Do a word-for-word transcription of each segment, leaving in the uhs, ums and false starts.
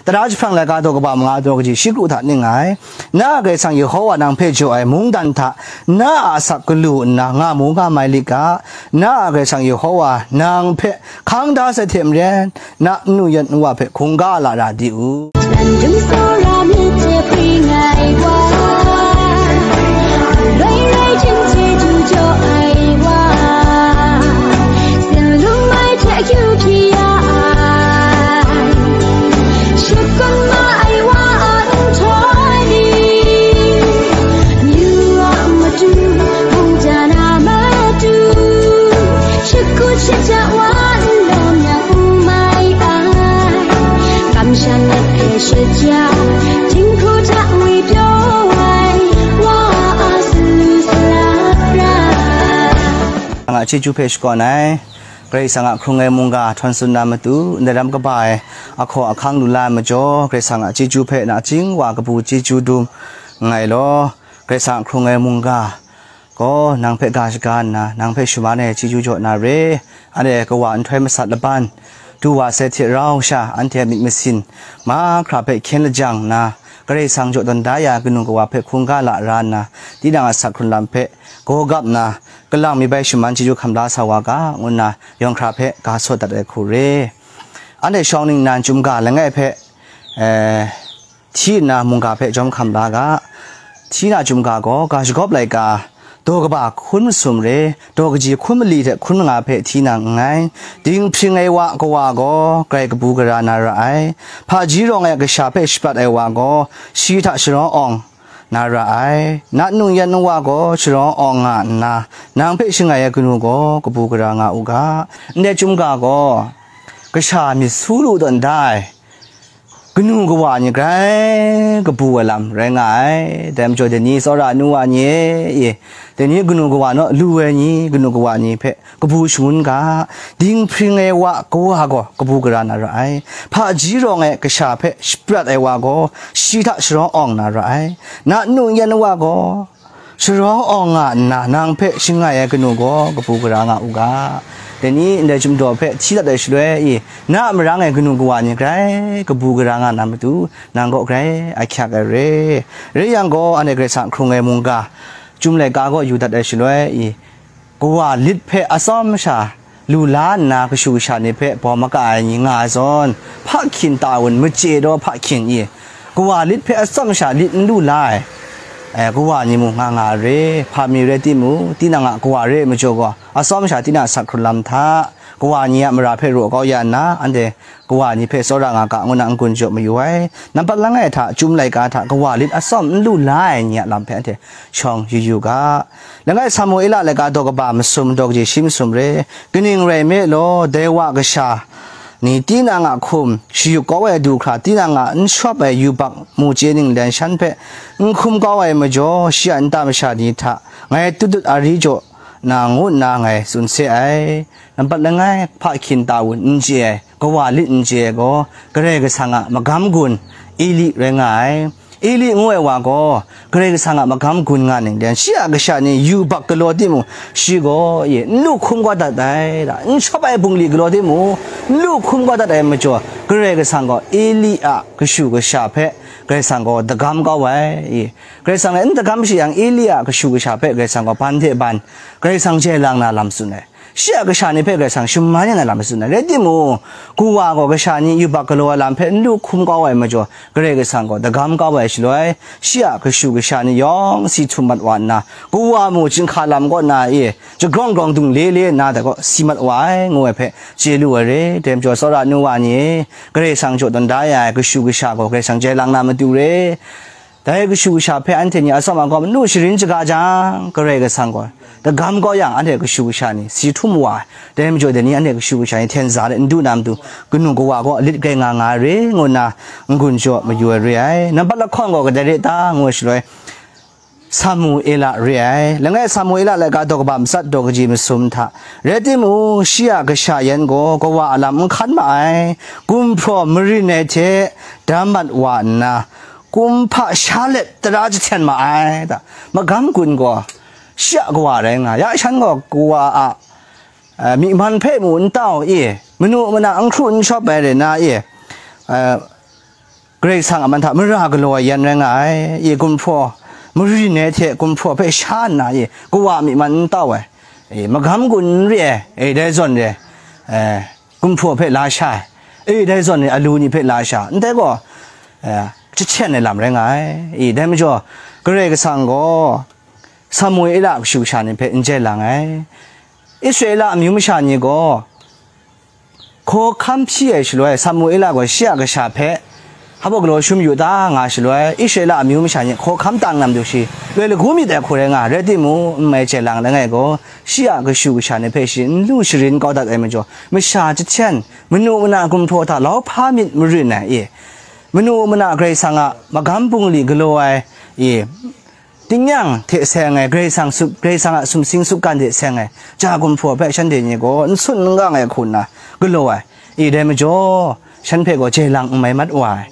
Tara jahprang laika daw kaba manga daw kaji shi kru hta ning ai. Na a Karai Kasang Yehowa nang hpe jaw ai mungdan hta na a asak galu nna nga mu nga mai lit ga. Na a Karai Kasang Yehowa nang hpe hkang da sai hte maren, na nnu yan nwa hpe hkungga lara di u. ငါချစ်ချူဖဲရှကော့နိုင် Karai Kasang a hkrung ai mungga htawn tsun na matu, ndai ram kaba ai ahkaw ahkang lu la ai majaw, Karai Kasang a chyeju hpe nachying wa kabu chyeju dum nngai law, Karai Kasang a hkrung ai mungga gaw nang hpe ga shaga nna, nang hpe shaman ai chyeju jaw na re. Anhte kawa nhtoi masat laban, du wa sai hte rau sha, anhte a myit masin mahkra hpe hkyen lajang nna, Karai Kasang jaw tawn da ya kanu kawa hpe hkungga lara nna, tinang a sak hkrun lam hpe gaw gap nna, kalang mi bai shaman chyeju hkam la sa wa ga, ngu nna yawng hkra hpe ga sawt dat ai hku re. Anhte shawng ningnan chyum ga langai hpe, eh, hti nna mungga hpe jawm hkam la ga. Hti na chyum ga gaw, ga shagawp laika, daw kaba hkun masum re, daw kaji hkun mali hte hkun manga hpe hti na nngai. Dinghpring ai wa kawa gaw grai kabu gara na ra ai. Hpaji rawng ai kasha hpe shaprat ai wa gaw, shi hta sharawng awng na ra ai. Nat nnu yan nwa gaw sharawng awng nga nna, nang hpe shangai ai kanu gaw kabu gara nga u ga. Ndai chyum ga gaw, kasha myit su lu tawn da ai kanu kawa ni grai kabu ai lam rai nga ai. Dai majaw, dai ni tsawra nu wa ni e, dai ni kanu kawa naw lu ai ni, kanu kawa ni hpe kabu shangun ga, dinghpring ai wa kawa gaw kabu gara na ra ai. Hpaji rawng ai kasha hpe shaprat ai wa gaw, shi hta sharawng awng na ra ai. Nat nnu yan wa gaw, sharawng awng nga nna, nang hpe shangai ai kanu gaw kabu gara nga u ga. Dai ni ndai chyum daw hpe hti dat ai shaloi i, na a marang e kanu kawa ni grai kabu gara nga na matu, nang kaw grai ahkyak ai re. Rai yang gaw, anhte Karai Kasang hkrung ai mungga, chyum laika gaw yu dat ai shaloi i, kawa lit hpe atsawm sha lu la nna, kashu kasha ni hpe bawm maka ai ni nga ai zawn, hpa hkyin ta wun, machye daw hpa hkyin i, kawa lit hpe atsawm sha lit n lu la ai, eh, kawa ni mung nga nga ai re. Hpa mi rai timung, tinang a kawa re ai majaw gaw, atsawm sha tinang a sak hkrun lam hta, kawa ni a mara hpe raw kau ya nna, anhte kawa ni hpe tsawra nga ga, ngu na n-gun jaw mayu ai. Nampat langai hta, chyum laika hta, kawa lit atsawm n lu la ai ni a lam hpe anhte shawng yu yu ga. Langai Samuela laika daw kaba masum, daw kaji shi masum re. Kaning rai nme law, dai wa kasha ni tinang a hkum shayuk kau ai du hkra, tinang a n shawp ai yubak mu chye ninglen shan hpe n hkum kau ai majaw, shi a nta masha ni hta ngai tut tut ari jaw na, ngu nna ngai tsun se ai. Nampat langai hpa hkyin ta wun n chye ai, kawa lit n chye ai gaw, Karai Kasang a magam gun Eli rai nga ai. Eli ngu ai wa gaw, Karai Kasang a magam gun nga ninglen, shi a kasha ni yubak galaw timung, shi gaw, ye, n lu hkum kau dat ai, da, n shawp ai bungli galaw timung, n lu hkum kau dat ai majaw, Karai Kasang gaw Eli a kashu kasha hpe Karai Kasang gaw dagam kau ai. Ye, Karai Kasang e n dagam shi yang, Eli a kashu kasha hpe Karai Kasang gaw ban hte ban, Karai Kasang jai lang na lam tsun ai. Shi a kasha ni hpe Karai Kasang shaman ya na lam tsun ai. Rai timung, kawa gaw kasha ni yubak galaw ai lam hpe n lu hkum kau ai majaw, Karai Kasang gaw dagam kau ai shaloi, shi a kashu kasha ni yawng si htum mat wa nna, kawa mu chyinghka lam kaw na e, jagrawng grawng dung le le nna dai gaw si mat wa ai, ngu ai hpe chye lu ai re. Dai majaw, tsawra nu wa ni e, Karai Kasang jaw tawn da ya ai kashu kasha gaw Karai Kasang jai lang na matu re. Dai kashu kasha hpe anhte ni atsawm agawm n lu sharin shaga jang, Karai Kasang gaw dagam kau yang, anhte kashu kasha ni si htum wa ai. Dai majaw, dai ni anhte kashu kasha ni hten za de n du na matu, kanu kawa gaw lit grai nga nga ai re, ngu nna n-gun jaw mayu ai re ai. Nampat lahkawng gaw kadai re ta, ngu ai shaloi, Samuela re ai. Langai Samuela laika daw kaba matsat, daw kaji masum hta. Rai timung, shi a kasha yan gaw kawa a lam n hkan ma ai, gumhpraw marin ai hte dam mat wa nna, kumhpa sha let tara jahten ma ai, da, magam gun gaw shi a kawa rai nga, ya shan gaw kawa a, eh, myi man hpe mu n tau i, manu mana n hkru n shawp ai re na i, eh, Karai Kasang a man hta mara galaw ai yan rai nga ai. I gumhpraw marin ai hte gumhpraw hpe sha nna, i kawa a myi man n tau ai, i magam gun n re ai, i dai zawn re, eh, gumhpraw hpe la sha ai, i dai zawn re alu ni hpe la sha, ndai gaw, eh, jahten ai lam rai nga ai. I dai majaw, Karai Kasang gaw Samuela a kashu kasha ni hpe n jen lang ai. Israela amyu masha ni gaw, hkawhkam hpyi ai shaloi, Samuela gaw shi a kasha hpe, hpa galaw shum yu ta nga shaloi, Israela amyu masha ni hkawhkam tang lam du shi, loi lagu myit ai hku rai nga, rai timung, n mai chye lang langai gaw, shi a kashu kasha ni hpe shi n lu sharin kau dat ai majaw, masha jahten, manu mana gumhpraw hta lau hpa myit marin ai, i, manu mana Karai Kasang a magam bungli galaw ai, i, tingnyang hte seng ai, Karai Kasang sup-, Karai Kasang a sumsing sutgan hte seng ai, ja gumhpraw hpe shanhte ni gaw n sun n gang ai hku nna galaw ai. I dai majaw, shan hpe gaw jai lang n mai mat wa ai,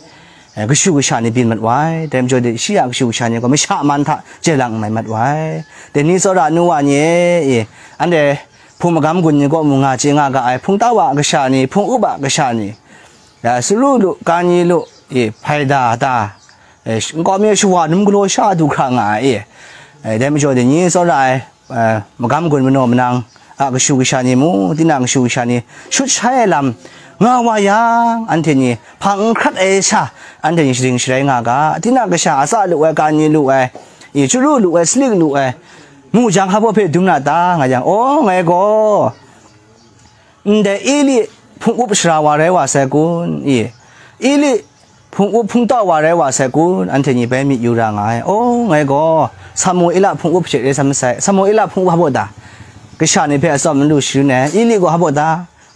eh, kashu kasha ni byin mat wa ai. Dai majaw de, shi a kashu kasha ni gaw masha man hta jai lang n mai mat wa ai. Dai ni tsawra nu wa ni e, i, anhte hpung magam gun ni kaw mu nga chye nga ga ai, hpungtau a kasha ni, hpung up a kasha ni, ya, saru lu, kani lu, i, hpaida ta, e, sh-, nkau mi shawa num galaw sha du hkra nga ai, e. E, dai majaw, dai ni tsawra ai, e, magam gun manaw manang a kashu kasha ni mu, tinang kashu kasha ni shut shai ai lam nga wa yang, anhte ni hpang n hkrat ai sha, anhte ni sharing sharai nga ga, tinang kasha a tsa lu ai, kani lu ai, i, chyaru lu ai, salik lu ai, mu jang, hpa baw hpe dum na ta, nga yang, aw, ngai gaw, ndai Eli hpung up sara wa rai wa sai kun? I, Eli hpung up hpungtau wa rai wa sai kun? Anhte ni bai myit yu ra nga ai. Aw, ngai gaw Samuela hpung up hte re sa masai. Samuela hpung up hpa baw ta? Kasha ni hpe atsawm n lu sharin ai. Eli gaw hpa baw ta?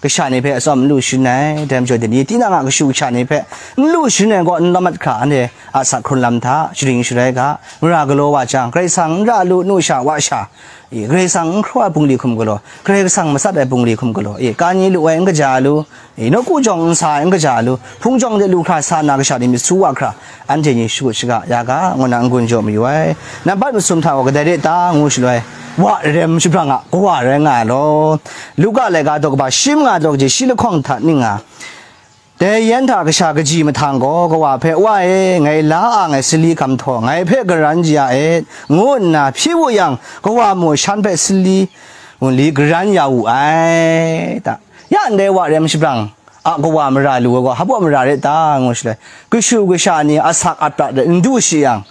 Kasha ni hpe atsawm n lu sharin ai. Dai majaw, dai ni tinang a kashu kasha ni hpe n lu sharin ai gaw, n lawm mat hkra, anhte a asak hkrun lam hta sharing sharai ga, mara galaw wa jang, Karai Kasang n ra lu, nu sha, wa sha, i, Karai Kasang n hkraw ai bungli hkum galaw, Karai Kasang matsat ai bungli hkum galaw, i, kani lu ai n kaja lu, i, nawku jawng n sa ai n kaja lu, hpung jawng de lu hkra sa na kasha ni myit su wa hkra, anhte ni shakut shaga ya ga, ngu na n-gun jaw mayu ai. Nambat masum hta gaw kadai re ta ngu shaloi, wa rem shabrang a kawa rai nga ai law. Luka laika daw kaba shi manga daw kaji shi lahkawng hta ning nga, dai yan hta kasha kaji mahtang gaw kawa hpe, "Wa e, ngai la a ngai sali hkam htaw, ngai hpe garan ya et," ngu nna hpyi wu yang, kawa mung shan hpe sali wunli garan ya wu ai ta. Ya ndai wa rem shabrang a kawa mara lu ai gaw, hpa baw mara rai ta? Ngu shaloi, kashu kasha ni asak aprat de n du shi yang,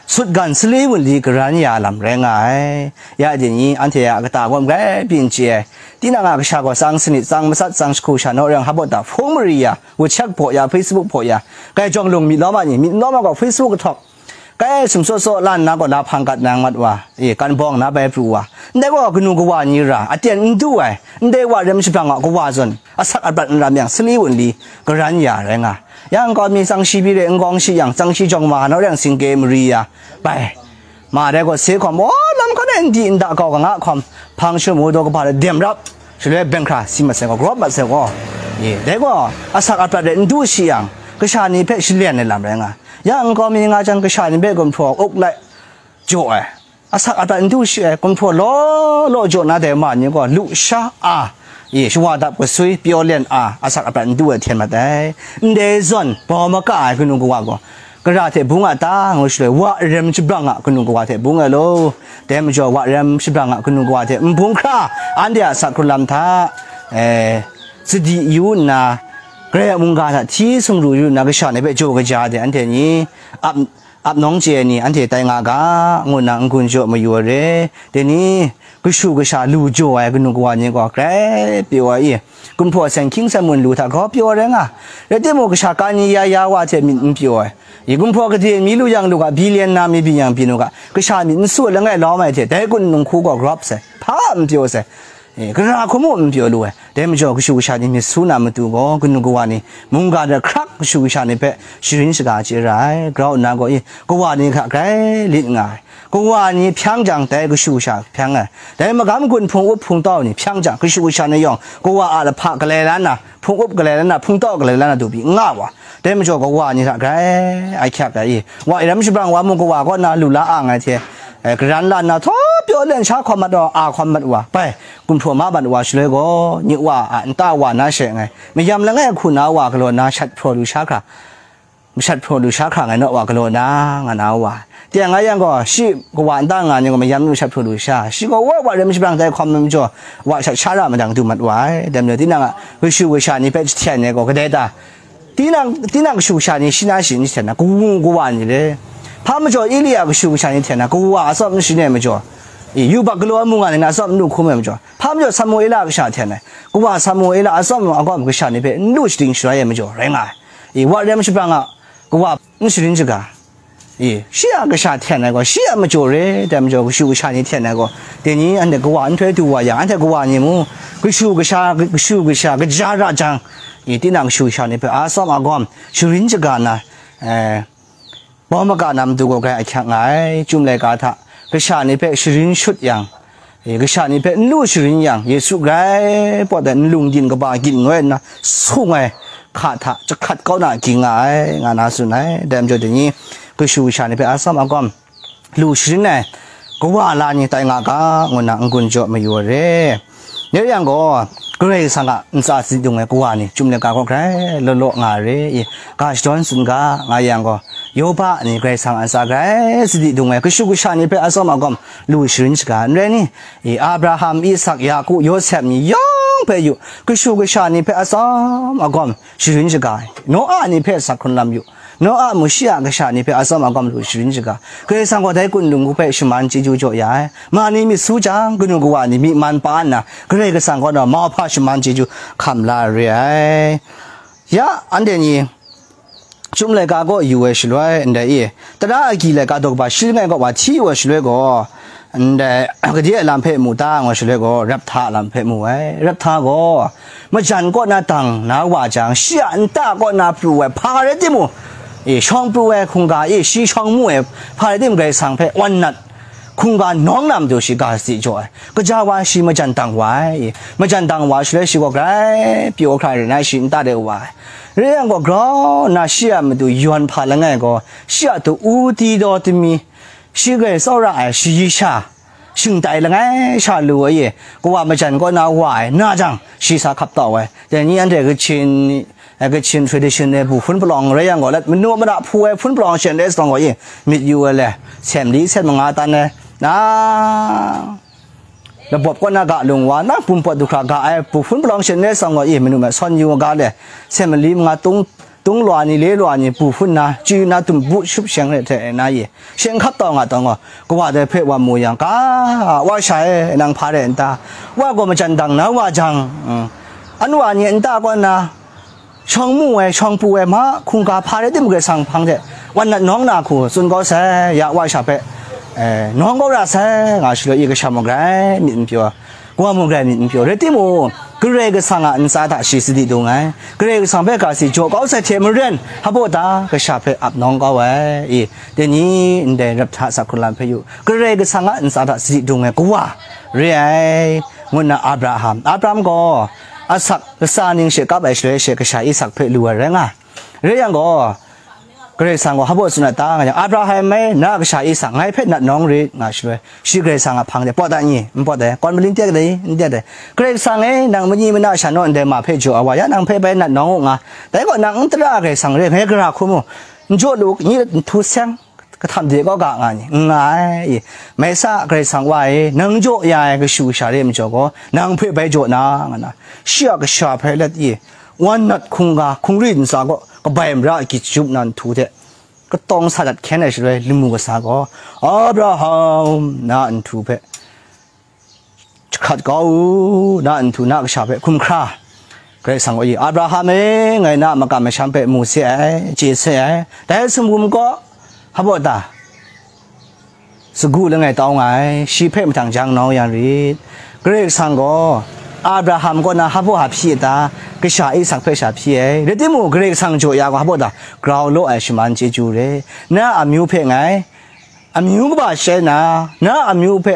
sutgan sali wunli garan ya lam rai nga ai. Ya dai ni, anhte a kata gaw magrai byin chye ai. Tinang a kasha gaw tsang sanit, tsang matsat, tsang shahku sha naw reng, hpa baw ta, hpung mari ya, WhatsApp hpaw ya, Facebook hpaw ya, kai jawng lung myit lawm a ni, myit n lawm a gaw Facebook kahtawk, kai sumsaw saw lan na gaw na hpang gat na mat wa, e, kan bawng na bai pru wa. Ndai gaw kanu kawa ni ra, aten n du ai, ndai wa rem shabrang a kawa zawn, asak aprat n ram yang, sali wunli garan ya rai nga. Yang kau mi tsang shi byi re n gawng shi yang, tsang shi jawng ma naw reng singke mari ya, bai. Ma dai gaw se hkawm, aw, lam hkan e n di n da kau kanga hkawm, hpang shamu daw kaba de dem rap, shaloi beng hkra si mat sai gaw, grawp mat sai gaw, e, dai gaw asak aprat de n du shi yang, kasha ni hpe shalen ai lam rai nga. Ya nkau mi nga jang, kasha ni hpe gumhpraw uk lai jaw ai, asak aprat n du shi ai, gumhpraw law law jaw na dai ma ni gaw, lusha a, e, shawa dap kasui, pyaw len a, asak aprat n du ai hten mat ai. Ndai zawn bau maka ai kanu kawa gaw, gara hte bung a ta? Ngu shaloi, wa rem shabrang a kanu kawa hte bung ai law. Dai majaw, wa rem shabrang a kanu kawa hte n bung hkra, anhte a asak hkrun lam hta, e, sadi yu nna, Karai a mungga hta hti sumru yu nna, kasha ni hpe jaw kaja de, anhte ni ap, ap nawng chye ai ni, anhte tai nga ga, ngu nna n-gun jaw mayu ai re. Dai ni, kashu kasha lu jaw ai kanu kawa ni gaw, grai pyaw ai i, gumhpraw seng hkying seng mun lu hta grau pyaw ai rai nga. Rai timung, kasha kani ya ya wa hte myit n pyaw ai. I gumhpraw gade mi lu yang lu ga, billion na mi byin yang byin u ga, kasha myit n su ai langai lawm ai hte, dai kun nung hku gaw graup sai, hpa n pyaw sai. E, gara hku mu n pyaw lu ai. Dai majaw, kashu kasha ni myit su na matu gaw, kanu kawa ni mungga de hkrak kashu kasha ni hpe sharin shaga chye ra ai. Grau nna gaw, i, kawa ni hkra grai lit nga ai. Kawa ni hpyang jang, dai kashu kasha hpyang ai. Dai magam gun hpung up hpung tau ni hpyang jang, kashu kasha ni yawng kawa a lahpa galai la nna, hpung up galai la nna, hpung tau galai la nna du pyi n nga wa. Dai majaw, kawa ni hta grai ahkyak ai i, wa rem shabrang wa mung, kawa kaw na lu la ang ai hte, e, garan la nna, htaw pyaw len sha hkawm mat wa, a hkawm mat wa, bai, gumhpraw ma mat wa shaloi gaw, nye wa a nta wa na she nngai, mayam langai hku na wa galaw na shat hpraw lu sha hkra, mashat hpraw lu sha hkra ngai naw wa galaw na, nga na wa. Teng nga yang gaw, shi kawa nta nga ni gaw mayam mashat hpraw lu sha, shi gaw wa, wa rem shabrang dai hkawm ai majaw, wa shat sha ra madang du mat wa ai. Dai majaw, tinang a kashu kasha ni hpe jahten ai gaw, kadai ta? Tinang, tinang kashu kasha ni shi na shi n jahten na, kawu kawa ni le. Hpa majaw Elia kashu kasha ni hten na, kawa atsawm n sharin ai majaw, i, yubak galaw ai mungga ni na atsawm n lu hkum ai majaw, hpa majaw Samuela kasha hten ai, kawa Samuela atsawm agawm kasha ni hpe n lu shading shaloi ai majaw, rai nga ai. I, wa rem shabrang a kawa n sharin shaga. I, shi a kasha hten ai gaw, shi a majaw re, dai majaw kashu kasha ni hten ai gaw, dai ni anhte kawa nhtoi du wa yang, anhte kawa ni mu, kashu kasha, kashu kasha kaja ra jang, i, tinang kashu kasha ni hpe atsawm agawm sharin shaga na, eh, bawm maga na matu gaw grai ahkyak nga ai. Chyum laika hta kasha ni hpe sharin shut yang, e, kasha ni hpe n lu sharin yang, Yesu grai pawt ai nlung din kaba gyin ngoi nna sung ai hka hta jahkrat kau na ging nga ai, nga na tsun ai. Dai majaw dai ni, kashu kasha ni hpe atsawm agawm lu sharin ai kawa la ni tai nga ga, ngu nna n-gun jaw mayu ai re. Dai yang gaw, Karai Kasang a ntsa sadi dung ai kawa ni, chyum laika gaw grai law law nga ai re, i, ga shadawn tsun ga, nga yang gaw, Yoba ni Karai Kasang a ntsa grai sadi dung ai kashu kasha ni hpe atsawm agawm lu sharin shaga, n rai ni? I, Abraham, Isak, Yaku, Yawsep ni yawng hpe yu, kashu kasha ni hpe atsawm agawm sharin shaga, Noa ni hpe sak hkrun lam yu, Noa mu shi a kasha ni hpe atsawm agawm lu sharin shaga, Karai Kasang gaw dai kunlung hku hpe shaman chyeju jaw ya ai. Ma ni myit su jang, kanu kawa ni myi man pa nna, Karai Kasang kaw na mauhpa shaman chyeju hkam la ai re ai. Ya, anhte ni, Chyum laika gaw yu ai shaloi, ndai e, tara agyi laika daw kaba shi langai kaw wa hti yu ai shaloi gaw, ndai, gade a lam hpe mu ta, ngu ai shaloi gaw, Raphta a lam hpe mu ai. Raphta gaw, majan kaw na dang na wa jang, shi a nta kaw na pru ai, hpa rai timung, e, shawng pru ai hkungga e, shi shawng mu ai, hpa rai timung, Karai Kasang hpe wan nat, hkungga nawng na matu shi ga sadi jaw ai. Kaja wa shi majan dang wa ai. Majan dang wa shaloi shi gaw grai pyaw hkra rai nna shi nta de wa ai. Rai yang gaw, grau nna shi a matu yawn hpa langai gaw, shi a tu-u ti daw tami, shi grai tsawra ai shayi sha, shingtai langai sha lu ai e, kawa majan kaw na wa ai, na jang, shi sa hkap tau ai. Dai ni anhte Kachin, Kachin tradition e bu hpun palawng rai yang gaw, lat manu mada hpu ai hpun palawng shen rai sa gaw, i, myit yu ai le, sem li sem manga tan ai, na, labawp kaw na ga lung wa, na, bum pawt du hkra ga ai bu hpun palawng shen rai sa gaw, i, manu me sawn yu ga le, sem li manga tung, tung lwa ni, le lwa ni, bu hpun na, chyu na, tum bu shup sheng re hte na, i, sheng hkap tau nga tau gaw, kawa dai hpe wa mu yang, ga, wa sha e, nang hpa re n ta? Wa gaw majan dang na wa jang, mm, an wa ni nta kaw na, shawng mu ai, shawng pru ai, ma, hkungga hpa rai timung, Karai Kasang hpang de wan nat nawng na hku tsun kau sai, ya wa sha hpe, eh, nawng kau ra sai, nga shaloi, i, kasha mung grai myit n pyaw, kawa mung grai myit n pyaw. Rai timung, Karai Kasang a ntsa hta shi sadi dung ai. Karai Kasang hpe ga si jaw kau sai hte maren, hpa ta kasha hpe ap nawng kau ai. I, dai ni, ndai Raphta sak hkrun lam hpe yu, Karai Kasang a ntsa hta sadi dung ai kawa re ai, ngu nna Abraham, Abraham gaw, asak latsa ning she kap ai shaloi she kasha Isak hpe lu ai rai nga. Rai yang gaw, Karai Kasang gaw hpa tsun a ta, nga yang, Abraham e, na a kasha Isak ngai hpe nat nawng rit, nga shaloi, shi Karai Kasang a hpang de, pawt da n ni? N pawt ai. Kawn maling tek dai, n tek dai. Karai Kasang e, nang mani mana sha naw ndai ma hpe jaw ai wa, ya nang hpe bai nat nawng u nga. Dai gaw nang n tara Karai Kasang re, ngai gara hkrum u, n jaw lu, nyi n htu seng, kahtam de kaw ga nga ni, n nga ai, i. Mai sa, Karai Kasang wa e, nang jaw ya ai kashu kasha re majaw gaw, nang hpe bai jaw na, nga na, shi a kasha hpe let, i, wan nat hkungga, hkungri ntsa gaw, kabai mara agyi jahtum na nhtu hte, katawng sa dat hkyen ai shaloi, lamu kasa gaw, Abraham, na nhtu hpe jahkrat kau u, na nhtu na kasha hpe hkum hkra. Karai Kasang gaw, i, Abraham e, ngai na a makam masham hpe mu se ai, chye se ai. Dai sumgum gaw, hpa ta? Sagu langai tau nga ai, shi hpe mahtang jang nau yang rit. Karai Kasang gaw, Abraham kaw na hpa hpa hpyi a ta? Kasha Isak hpe sha hpyi ai. Rai timung, Karai Kasang jaw ya gaw, hpa ta? Grau law ai shaman chyeju re. Na amyu hpe ngai, amyu kaba shai na, na amyu hpe,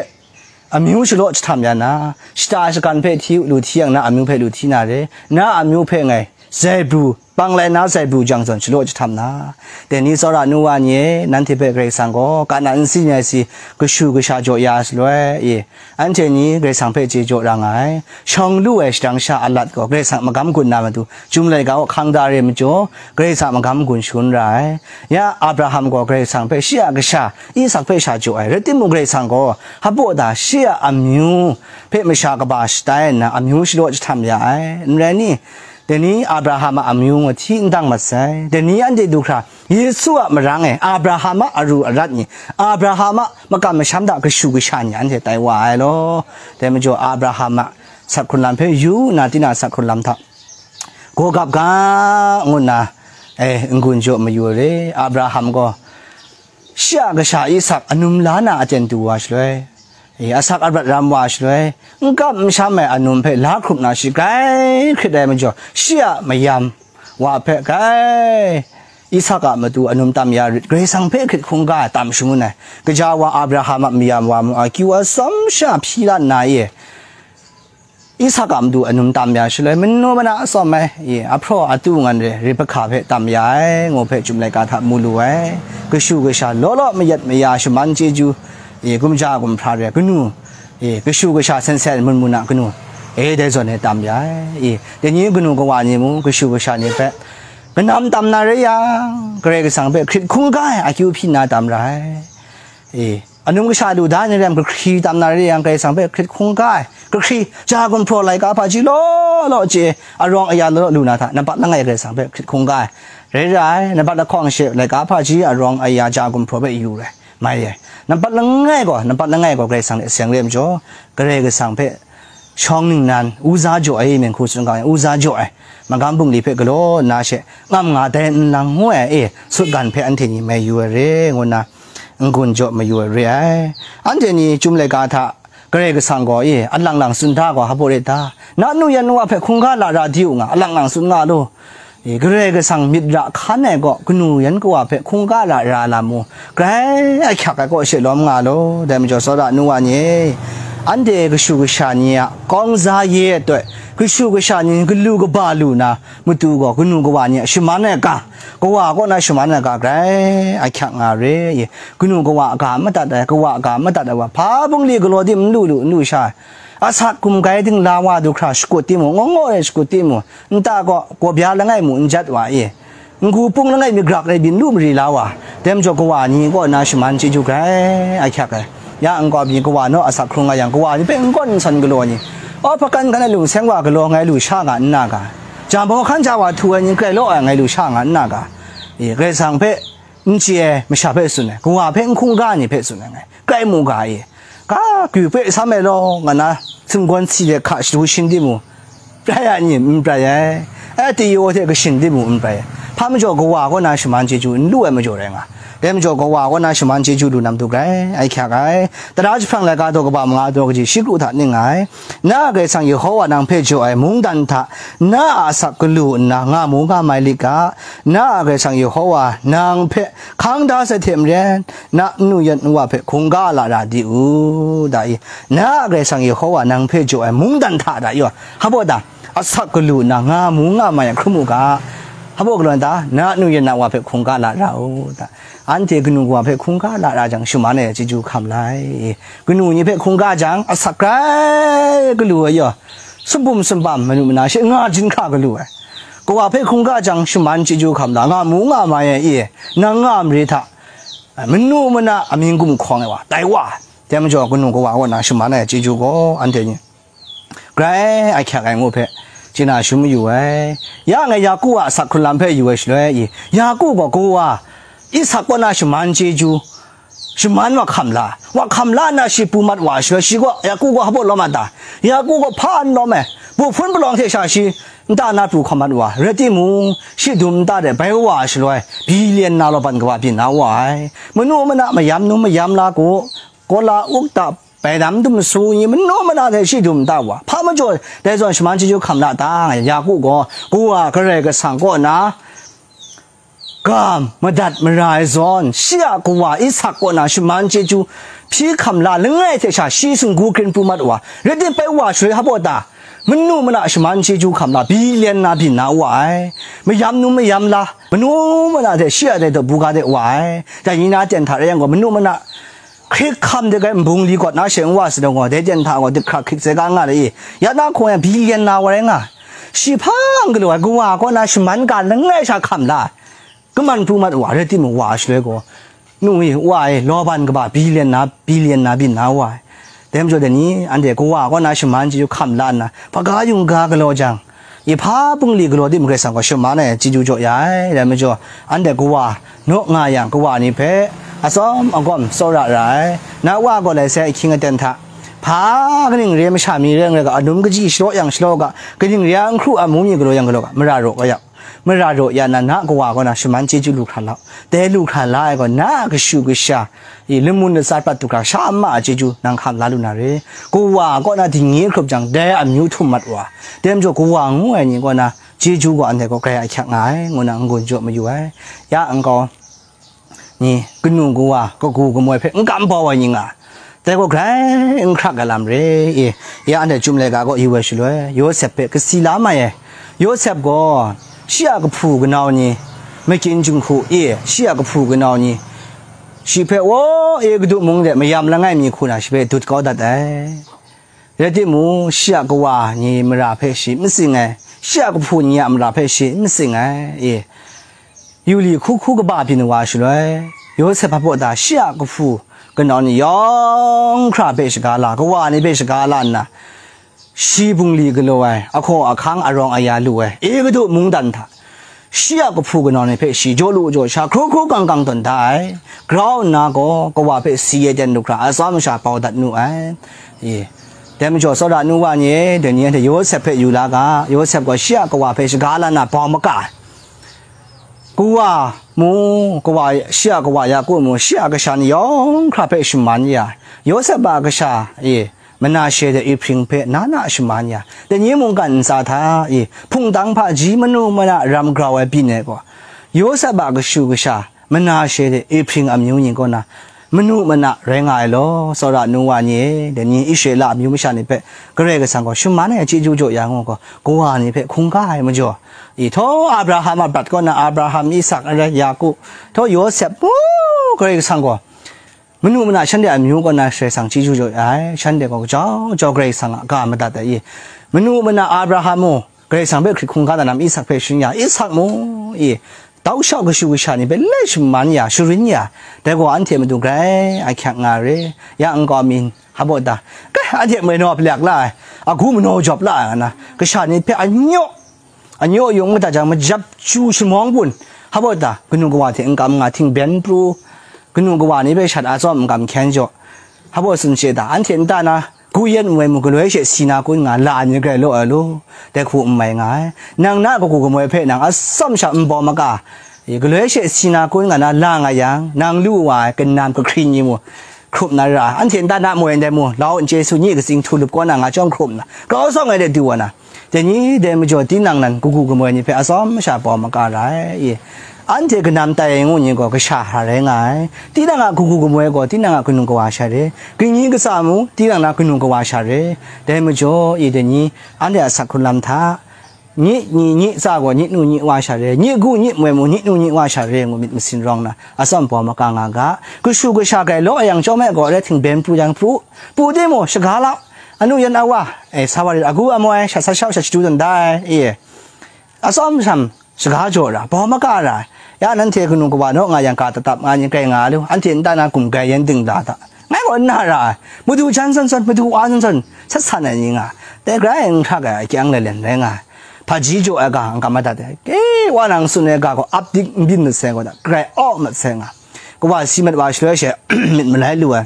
amyu shalaw jahtam ya na, shata shagan hpe hti u, lu hti yang na amyu hpe lu hti na re, na amyu hpe ngai, Zebru, pang lai na sai bu jang zawn shalaw jahtam na. Dai ni tsawra nu wa ni e, nanhte hpe Karai Kasang gaw, kana nsi ni ai si, kashu kasha jaw ya shaloi, e, anhte ni Karai Kasang hpe chye jaw ra nga ai. Shawng lu ai shadang sha alat gaw, Karai Kasang magam gun na matu, Chyum laika kaw hkang da re majaw, Karai Kasang magam gun shangun ra ai. Ya Abraham gaw Karai Kasang hpe shi a kasha, Isak hpe sha jaw ai. Rai timung, Karai Kasang gaw, hpaw da shi a amyu hpe masha kaba shatai nna, amyu shalaw jahtam ya ai. N rai ni? Dai ni Abraham a amyu ngaw hti n dang mat sai. Dai ni anhte du hkra, Yesu a marang e, Abraham a aru arat ni, Abraham a makam masham hta kashu kasha ni anhte tai wa ai law. Dai majaw, Abraham a sak hkrun lam hpe yu nna, tinang sak hkrun lam hta gaw gap ga, ngu nna, e, n-gun jaw mayu ai re. Abraham gaw shi a kasha Isak anum la na aten du wa shaloi, e, asak arat ram wa shaloi, n kap n sham ai anum hpe la hkrup na shi grai hkrit ai majaw, shi a mayam wa hpe grai Isak a matu anum tam ya rit, Karai Kasang hpe hkrit hkungga ai tam shangun ai. Kaja wa Abraham a mayam wa mung akyu atsawm sha hpyi la nna e, Isak a matu anum tam ya shaloi, manu mana atsawm ai, e, ahpraw atu ngan re Rebekah hpe tam ya ai, ngu hpe Chyum laika hta mu lu ai. Kashu kasha law law mayat maya shaman chyeju, e, gumja gumhpra re kanu, e, kashu kasha sen sen mun mun a kanu, e, dai zawn e tam ya ai. E, dai ni kanu kawa ni mung kashu kasha ni hpe kanam tam na re yang, Karai Kasang hpe hkrit hkungga ai akyu hpyi nna tam ra ai. E, anum kasha lu da ai ni rai yang, kahkri tam na re yang, Karai Kasang hpe hkrit hkungga ai, kahkri, ja gumhpraw laika hpaji law law chye, arawng aya law law lu na hta, nampat langai Karai Kasang hpe hkrit hkungga ai. Rai ra ai, nampat lahkawng she laika hpaji arawng aya ja gumhpraw hpe yu rai, mai ai. Nampat langai gaw, nampat langai gaw Karai Kasang hte seng re ai majaw, Karai Kasang hpe shawng ningnan, uza jaw ai, myen hku tsun ga ai, uza jaw ai, magam bungli hpe galaw nna she ngam nga dai n lang ngu ai, e, sutgan hpe anhte ni mai yu ai re, ngu nna n-gun jaw mayu ai re ai. Anhte ni Chyum laika hta Karai Kasang gaw, e, alang lang tsun da gaw, hpaw rit da, na nu yan nu wa hpe hkungga lara di u nga, alang lang tsun nga lu. E, Karai Kasang myit ra hkan ai gaw, kanu yan kawa hpe hkungga lara lam u, grai ahkyak ai kaw she lawm nga law. Dai majaw, tsawra nu wa ni e, anhte kashu kasha ni a kawng za ye ai toi, kashu kasha ni galu kaba lu na matu gaw, kanu kawa ni a shaman ai ga, kawa kaw na shaman ai ga, grai ahkyak nga re. E, kanu kawa a ga madat ai, kawa a ga madat ai wa, hpa bungli galaw tim n lu lu, n lu sha ai. Asak gumgai dingla wa du hkra shakut tim u, ngaw ngaw e shakut tim u, nta gaw, gawbya langai mu n jat wa e, n-gu pung langai mi grak rai byin lu mari la wa, dai majaw kawa ni kaw na shaman chyeju grai ahkyak ai. Ya nkau mi kawa naw asak hkrung nga yang, kawa ni hpe n gawn n san galaw ni, aw, hpakan hkan ai lungseng wa galaw ngai lu sha nga n na ga, jambawng hkan ja wa htu ai ni grai law ai ngai lu sha nga n na ga, e, Karai Kasang hpe n chye ai masha hpe tsun ai, kawa hpe n hkungga ai ni hpe tsun ai ngai, grai mu ga e, ka kyu hpe sam ai law, nga na sumgawn si de hka shadu shin di mu, prai ai ni n prai ai, ai, tayaw hte kashin di mu n prai ai, hpa majaw kawa kaw na shaman chyeju n lu ai majaw rai nga, dai majaw kawa kaw na shaman chyeju lu na matu grai ahkyak ai. Tara jahprang laika daw kaba manga daw kaji shi kru hta ning ai. Na a Karai Kasang Yehowa nang hpe jaw ai mungdan hta na a asak galu nna nga mu nga mai lit ga, na a Karai Kasang Yehowa nang hpe hkang da sai hte maren, na nnu yan nwa hpe hkungga lara di u, da i, na a Karai Kasang Yehowa nang hpe jaw ai mungdan hta da i, hpaw da, asak galu nna nga mu nga mai ai hkrum u ga, hpaw galaw da, na nnu yan na wa hpe hkungga lara u, da. Anhte kanu kawa hpe hkungga lara jang, shaman ai chyeju hkam lai. Kanu ni hpe hkungga jang, asak grai galu ai yaw, sumbum sumbam manu mana she nga jin hkra galu ai. Kawa hpe hkungga jang, shaman chyeju hkam la, nga mu nga mai ai e, nang nga mare hta, manu mana amying gumhkawng ai wa, tai wa, dai majaw kanu kawa kaw na shaman ai chyeju gaw, anhte ni grai ahkyak ai ngu hpe, chye na shum mayu ai. Ya ngai Yaku a asak hkrun lam hpe yu ai shaloi, Yaku gaw kawa Isak kaw na shaman chyeju, shaman wa hkam la, wa hkam la nna shi pru mat wa ai shaloi, shi gaw, Yaku gaw hpa baw lawm a ta? Yaku gaw hpa n lawm ai, bu hpun palawng hte sha shi nta na pru hkawm mat wa, rai timung, shi dum nta de bai wa ai shaloi, billion na law ban kawa byin na wa ai. Manu mana mayam num mayam la ku, Kola ukta, bai dam dum su ni manu mana hte shi dum da wa, hpa majaw dai zawn shaman chyeju hkam la ta? Yaku gaw, kawa Karai Kasang kaw na ga madat mara ai zawn, shi a kawa Isak kaw na shaman chyeju hpyi hkam la langai hte sha shi singgu krin pru mat wa, rai tim bai wa shaloi hpa baw ta? Manu mana shaman chyeju hkam la, billion na byin na wa ai. Mayam nu mayam la, manu mana de shi a de daw buga de wa ai. Dai ni na ten hta rai yang gaw, manu mana hkrik hkam de gai nbung li gawt na she n wa sa dawng gaw, dai ten hta gaw, dik hkrak hkrik sai ga nga le i. Ya na hkawng yang billion na wa rai nga. Shi hpa n galaw ai, kawa kaw na shaman ga langai sha hkam la. Kaman pru mat wa, rai timung wa shaloi gaw, nu e, wa e, lawban kaba billion na, billion na byin na wa ai. Dai majaw dai ni, anhte kawa kaw na shaman chyeju hkam la nna, hpaga yungga galaw jang, i hpa bungli galaw tim Karai Kasang gaw shaman ai chyeju jaw ya ai. Dai majaw, anhte kawa naw nga yang, kawa ni hpe atsawm agawm tsawra ra ai. Na wa gaw lai sai ahkying aten hta, hpa kaning re masha mi re n rai ga, anum kaji shalaw yang shalaw ga, kaning re a n hkru a mu mi galaw yang galaw ga, mara raw kau yang, mara raw ya na, na kawa kaw na shaman chyeju lu hkra lau. Dai lu hkra la ai gaw, na a kashu kasha i lamun latsa prat du hkra sha ma a chyeju nang hkam la lu na re. Kawa kaw na dingnye hkrup jang, dai amyu htum mat wa. Dai majaw kawa ngu ai ni kaw na chyeju gaw anhte gaw grai ahkyak nga ai, ngu na n-gun jaw mayu ai. Ya nkau ni, kanu kawa, kagu kamoi hpe n kam bau ai ni nga, dai gaw grai n hkrak ai lam re i, ya anhte Chyum laika kaw yu ai shaloi, Yawsep hpe kasi la mai ai. Yawsep gaw shi a kahpu kanau ni, makyin jinghku i, shi a kahpu kanau ni, shi hpe, waw, Egutu mung de mayam langai mi hku na shi hpe dut kau dat ai. Rai timung, shi a kawa ni mara hpe shi n matsing ai, shi a kahpu ni a mara hpe shi n matsing ai, e, yu li hku hku kaba byin wa shaloi, Yawsep hpabaw da shi a kahpu kanau ni yawng hkra hpe shaga la, kawa ni hpe shaga la nna, shi bungli galaw ai, ahkaw ahkang arawng aya lu ai, Egutu mungdan hta, shi a kahpu kanau ni hpe shi jaw lu jaw sha, hkru hkru kang kang tawn da ai. Grau nna gaw, kawa hpe si e ten lu hkra, atsawm sha bau dat nu ai. E, dai majaw, tsawra nu wa ni e, dai ni anhte Yawsep hpe yu la ga, Yawsep gaw shi a kawa hpe shaga la nna bau maka ai. Kawa mu, kawa, shi a kawa Yaku mu, shi a kasha ni yawng hkra hpe shaman ya ai. Yawsep a kasha e, Manashe de Ehpring hpe na na shaman ya, dai ni mungkan ntsa hta e, hpungtang hpaji manu mana ram grau ai byin ai gaw, Yawsep a kashu kasha, Manashe de Ehpring amyu ni kaw na, manu mana rai nga ai law, tsawra nu wa ni e, dai ni Israela amyu masha ni hpe Karai Kasang gaw shaman ai chyeju jaw ya ngu gaw, kawa ni hpe hkungga ai majaw, i, htaw Abraham a brat kaw na Abraham, Isak, arai Yaku, htaw Yawsep, u, Karai Kasang gaw, manu mana shanhte amyu kaw na Karai Kasang chyeju jaw ai, shanhte gaw jau jau Karai Kasang a ga madat ai i, manu mana Abraham mu, Karai Kasang hpe hkrit hkungga da na, Isak hpe sharin ya, Isak mu i, tau shau kashu kasha ni hpe lai shaman ya, sharin ya, dai gaw anhte matu grai ahkyak nga re. Ya nkau mi hpabaw da, kai, anhte moi naw palyak la ai, agu manaw jawp la ai nga na, kasha ni hpe anyaw, anyaw yung mada jang, majap chu shamawng bun, hpabaw da, kanu kawa hte n kam nga, htingben pru, kanu kawa ni hpe shat atsawm n kam hkyen jaw, hpabaw tsun she da, anhte nta na, Ku yen nme mu galoi she si na kun nga la ai ni grai law ai lu, dai hku n mai nga ai. Nang na kagu kamoi hpe nang atsawm sha n bawm maka, galoi she si na kun nga na la nga yang, nang lu wa ai kanam kahkring ni mu hkrup na ra ai. Anhte nta na moi ndai mu, lau n chye su, nyi katsing htu lup kaw na nga chyawm hkrup nna, kau sawng ai de du wa na, dai ni dai majaw tinang nan kagu kamoi ni hpe atsawm sha bawm maka ra ai. Anhte kanam tai ai ngu ni gaw kasha hkra rai nga ai. Tinang a kagu kamoi gaw tinang a kanu kawa sha re, kangyi katsa mu tinang na kanu kawa sha re. Dai majaw, i dai ni, anhte a asak hkrun lam hta, nyi ni nyi tsa gaw nyi nu nyi wa sha re, nyi gu nyi moi mu nyi nu nyi wa sha re ngu myit masin rawng na, atsawm bawm maka nga ga. Kashu kasha grai law yang chyawm ai gaw, rai htingben pru yang pru, pru timung, shaga lau, anu yan awa, e, sa wa rit, agu amoi, sha sa shau sha shadu dan dai, e, atsawm sham, shaga jaw ra, bawm maka ra, ya nanhte kanu kawa naw nga yang, ka tatap nga ni grai nga lu, anhte nta na gumgai yan dingla hta, ngai gaw n na ra ai, madu jan zawn zawn, madu wa zawn zawn, sat san ai ni nga, dai grai n hkrak ai akyang lalen rai nga ai, hpaji jaw ai ga n kam madat ai, ke wa nang tsun ai ga gaw ap dik n byin mat sai gaw da, grai aw mat sai nga, kawa si mat wa shaloi she, myit malai lu ai,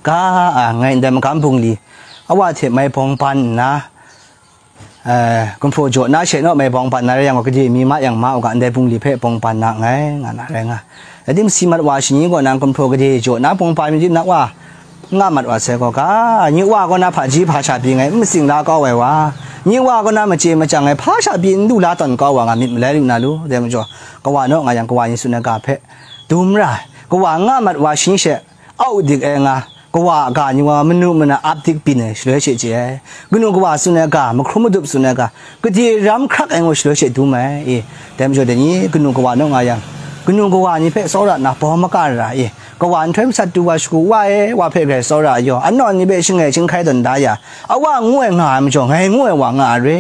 ga a, ngai ndai magam bungli, awa hte mai bawng ban nna, Eh, gumhpraw jaw na she naw mai bawng ban na rai yang gaw, gade mi ma yang ma u ga, ndai bungli hpe bawng ban na nngai, nga na rai nga. Rai tim, si mat wa shani gaw nang gumhpraw gade jaw na bawng ban mi tim na wa, nga mat wa sai gaw ga, nyi wa gaw na hpaji hpa sha pyi ngai, n matsing la kau ai wa, nyi wa gaw na machye machyang ai hpa sha pyi n du la tawn kau wa, nga myit malai lu na lu, dai majaw, kawa naw nga yang, kawa ni tsun ai ga hpe dum ra ai, kawa nga mat wa shani she, au dik ai nga, Kawa a ga ni wa manu mana ap dik byin ai shaloi she chye ai. Kanu kawa tsun ai ga, mahkrum madup tsun ai ga, gade ram hkrak ai ngu shaloi she dum ai. E, dai majaw dai ni, kanu kawa naw nga yang, kanu kawa ni hpe tsawra nna bawm maka ra e. Kawa nhtoi masat du wa shagu wa e, wa hpe grai tsawra yaw, anawn ni hpe shangai chyinghkai tawn da ya, awa ngu ai nga ai majaw, ngai ngu ai wa nga ai re.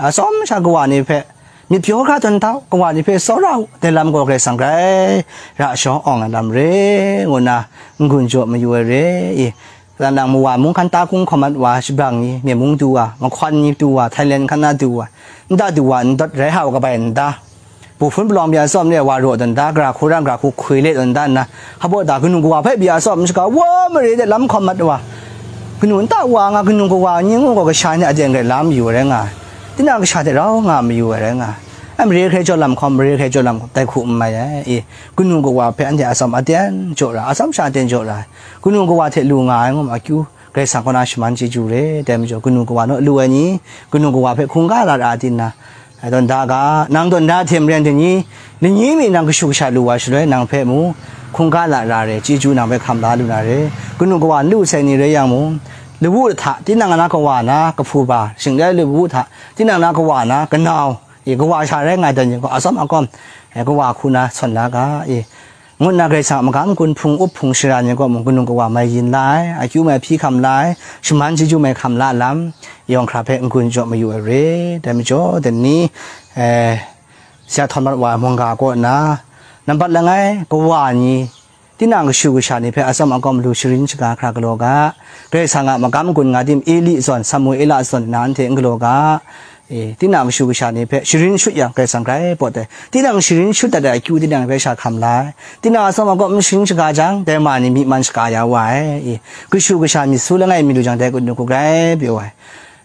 Atsawm sha kawa ni hpe, myit pyaw hkra tawn da u, kawa ni hpe tsawra u, dai lam gaw Karai Kasang grai ra shawng awng ai lam re, ngu nna n-gun jaw mayu ai re. I, kalang nang mawa mung hkan ta hkung hkawm mat wa, shabrang ni, myen mung du wa, mahkawn ni du wa, Thailand hkan na du wa, nta du wa, ndawt rai hau kabai nta, bu hpun palawng bya tsawm re wa raw tawn da, gara hku rang gara hku hkoi le tawn da nna, hpa baw da kanu kawa hpe bya tsawm shaga wa mare de lam hkawm mat wa, kanu nta wa nga kanu kawa ni ngu gaw kasha ni a den grai la mayu ai rai nga ai. Tinang kasha hte rau nga mayu ai rai nga ai. Ai mare hkrai jaw lam hkawm, mare hkrai jaw lam hkawm, dai hku n mai ai. E, kanu kawa hpe anhte atsawm aten jaw ra, atsawm sha aten jaw ra ai. Kanu kawa hte lu nga ai ngu ma akyu, Karai Kasang kaw na shaman chyeju re, dai majaw kanu kawa naw lu ai ni, kanu kawa hpe hkungga lat ra ai tin na, ai tawn da ga, nang tawn da hte maren dai ni, lani mi nang kashu kasha lu wa shaloi nang hpe mu, hkungga lat ra re, chyeju nang hpe hkam la lu na re, kanu kawa n lu sai ni rai yang mung, lawu hta, tinang na kawa na, kahpu ba, shinglai lawu hta, tinang na kawa na, kanau, e, kawa sha rai nga ai dan ni gaw, atsawm akawm, e, kawa hku na sawn la ga, e, ngu nna Karai Kasang a magam gun hpung up hpung shara ni gaw mung kanu kawa mai yin la ai, akyu mai hpyi hkam la ai, shaman chyeju mai hkam la lam, yawng hkra hpe n-gun jaw mayu ai re. Dai majaw, dai ni, e, Sara htawn mat wa ai mungga kaw nna, nambat langai kawa ni, tinang kashu kasha ni hpe atsawm akawm lu sharin shaga hkra galaw ga, Karai Kasang a magam gun nga tim Eli zawn, Samuela zawn nna anhte n galaw ga, e, tinang kashu kasha ni hpe sharin shut yang Karai Kasang grai pawt ai, tinang sharin shut dat ai akyu tinang hpe sha hkam la ai, tinang atsawm akawm n sharin shaga jang, dai ma ni myi man shaga ya wa ai, e, kashu kasha myit su langai mi lu jang dai kanu hku grai pyaw ai.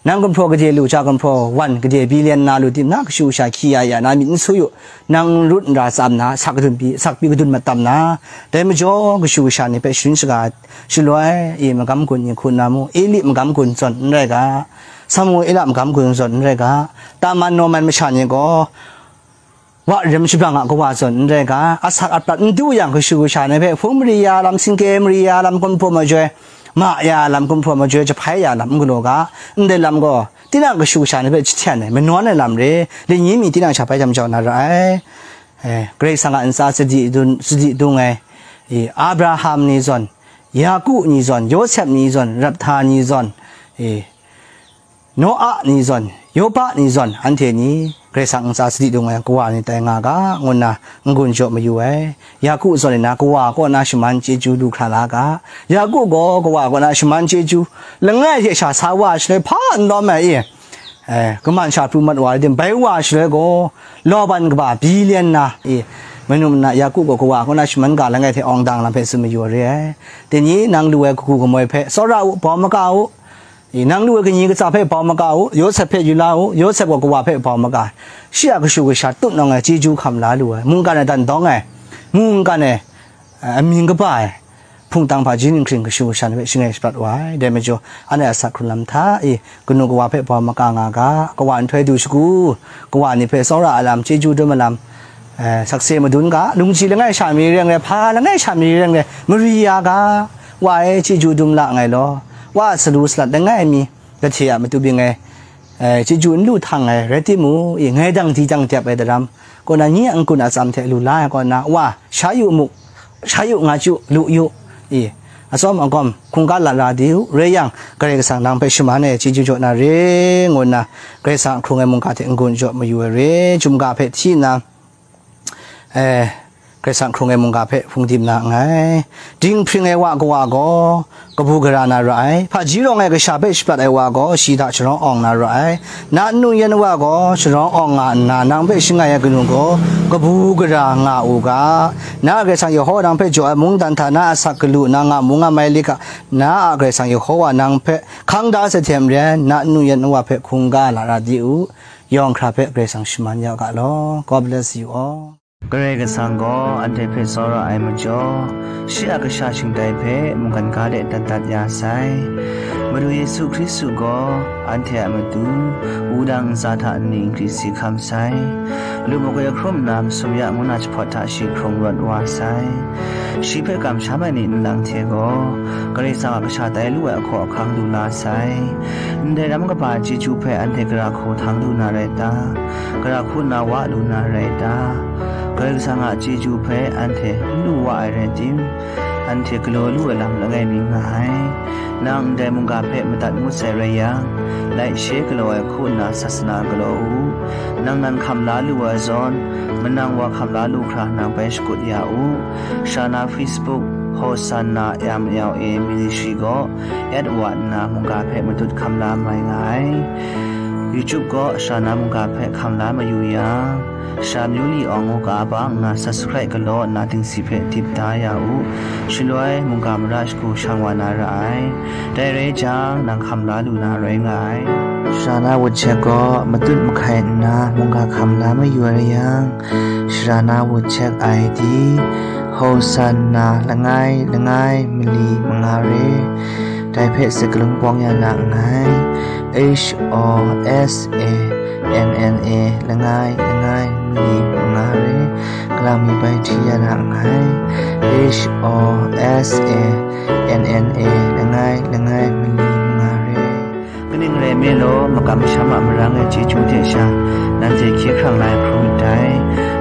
Nang gumhpraw gade lu, ja gumhpraw wan gade billion na lu tim, na kashu kasha hkyi ya ya na myit n sui u, nang rut nra tsam na, asak kadun pyi, asak pyi kadun mat tam na, dai majaw kashu kasha ni hpe sharin shaga shaloi, e, magam gun ni hku nna mu, Eli magam gun zawn n rai ga, Samuela magam gun zawn n rai ga, Taman Naman masha ni gaw, wa rim shabrang a kawa zawn n rai ga, asak aprat n du yang kashu kasha ni hpe hpung mari ya lam, singke mari ya lam, gumhpraw majoi ma ya lam, gumhpraw majoi jahpai ya lam n galaw ga, ndai lam gaw, tinang kashu kasha ni hpe jahten ai, manawn ai lam re, lani mi tinang sha bai jam jau na ra ai. E, Karai Kasang a ntsa sadi dun, sadi dung ai, e, Abraham ni zawn, Yaku ni zawn, Yawsep ni zawn, Rabhta ni zawn, e, Noa ni zawn, Yoba ni zawn, anhte ni Karai Kasang ntsa sadi dung ai kawa ni tai nga ga, ngu nna n-gun jaw mayu ai. Yaku zawn nna kawa kaw na shaman chyeju lu hkra la ga, Yaku gaw kawa kaw na shaman chyeju langai hte sha sa wa shaloi hpa n lawm ai e, e, kaman sha pru mat wa ai tim bai wa shaloi gaw, Laban kaba billion na e, manu mana Yaku gaw kawa kaw na shaman ga langai hte awng dang lam hpe tsun mayu ai re ai. Dai ni nang lu ai kagu kamoi hpe tsawra u, bawm maka u, e, nang lu ai kanyi katsa hpe bau maka u, Yawsep hpe yu la u, Yawsep gaw kawa hpe bau maka ai. Shi a kashu kasha tutnawng ai, chyeju hkam la lu ai, mungkan e dan dawng ai, mungkan e, a, amying kaba ai, hpungtang hpaji ninghkring kashu kasha ni hpe shangai shaprat wa ai. Dai majaw, anhte a asak hkrun lam hta e, kanu kawa hpe bau maka nga ga, kawa nhtoi du shagu, kawa ni hpe tsawra ai lam, chyeju dum ai lam, e, sakse madun ga, lungji langai sha mi rai n rai, hpa langai sha mi rai n rai, mari ya ga, wa e chyeju dum la nngai law, wa a salu salat langai mi, lahte a matu bing ai, e, chyeju n lu htang ai, rai timung, e, ngai dang di dang dep ai daram, kaw na, nye a n-gun atsam hte lu la ai kaw na, wa, sha yu mu, sha yu nga chyu, lu yu, e, atsawm akawm, hkungga lat ra di u, rai yang, Karai Kasang nang hpe shaman ai chyeju jaw na re, ngu nna, Karai Kasang a hkrung ai mungga hte n-gun jaw mayu ai re, chyum ga hpe hti nna, e, Karai Kasang hkrung ai mungga hpe hpung dim na nngai. Dinghpring ai wa kawa gaw kabu gara na ra ai. Hpaji rawng ai kasha hpe shaprat ai wa gaw shi hta sharawng awng na ra ai. Na nnu yan wa gaw sharawng awng nga nna, nang hpe shangai ai kanu gaw kabu gara nga u ga. Na a Karai Kasang Yehova nang hpe jaw ai mungdan hta na a asak galu na nga mu nga mai lit ga, na a Karai Kasang Yehova nang hpe hkang da sai hte maren, na nnu yan wa hpe hkungga lara di u. Yawng hkra hpe Karai Kasang shaman ya u ga law. God bless you all. Karai Kasang gaw anhte hpe tsawra ai majaw, shi a kasha shingtai hpe mungkan ga de dat dat ya sai. Madu Yesu Hkristu gaw anhte a matu wudang ntsa hta nni nkri si hkam sai. Lu makoi hkrum nna masum ya ngu na jahpawt hta shi hkrung rawt wa sai. Shi hpe kamsham ai ni nlang hte gaw Karai Kasang a kasha tai lu ai ahkaw ahkang lu la sai. Ndai ram kaba chyeju hpe anhte gara hku htang lu na rai ta? Gara hku nna wa lu na rai ta? Karai Kasang a chyeju hpe anhte n lu wa ai rai tim, anhte galaw lu ai lam langai mi nga ai. Nang ndai mungga hpe madat ngut sai rai yang, laishe galaw ai hku nna sasana galaw u. Nang nan hkam la lu ai zawn, manang wa hkam la lu hkra nang bai shakut ya u. Sha na Facebook, Hosanna M L A Ministry gaw at wa nna mungga hpe matut hkam la mai nga ai. YouTube gaw sha na mungga hpe hkam la mayu yang, sha myu li awng u ga ba nna subscribe galaw nna dingsi hpe dip da ya u. Shaloi mungga mara shagu shang wa na ra ai. Dai rai jang, nang hkam la lu na rai nga ai. Sha na wut shek gaw matut mahkai nna mungga hkam la mayu ai rai yang, sha na wut shek I D, Hosanna langai langai mali manga re. Dai hpe sakalung pawng ya na nngai. H O S A N N A langai langai mali manga re. Kalang mi bai hti ya na nngai. H O S A N N A langai langai mali manga re. Kaning rai nme law, makam masham a marang ai chyeju hte sha, nanhte hkye hkrang la ai hkrum ndai.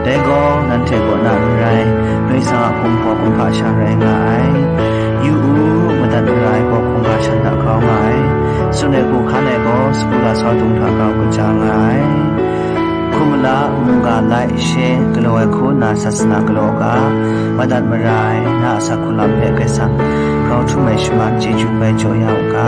Dai gaw, nanhte kaw na n rai, Karai Kasang a hpung hpaw kumhpa sha rai nga ai. Yu u, madat mara ai gaw hkungga shan hta grau nga ai. Tsun ai hku hkan ai gaw, sagu lasau dung hta grau kaja nga ai. Hkum mala, mungga laishe galaw ai hku nna sasana galaw u ga, madat mara ai na a asak hku lam hpe Karai Kasang grau htum ai shaman chyeju bai jaw ya u ga.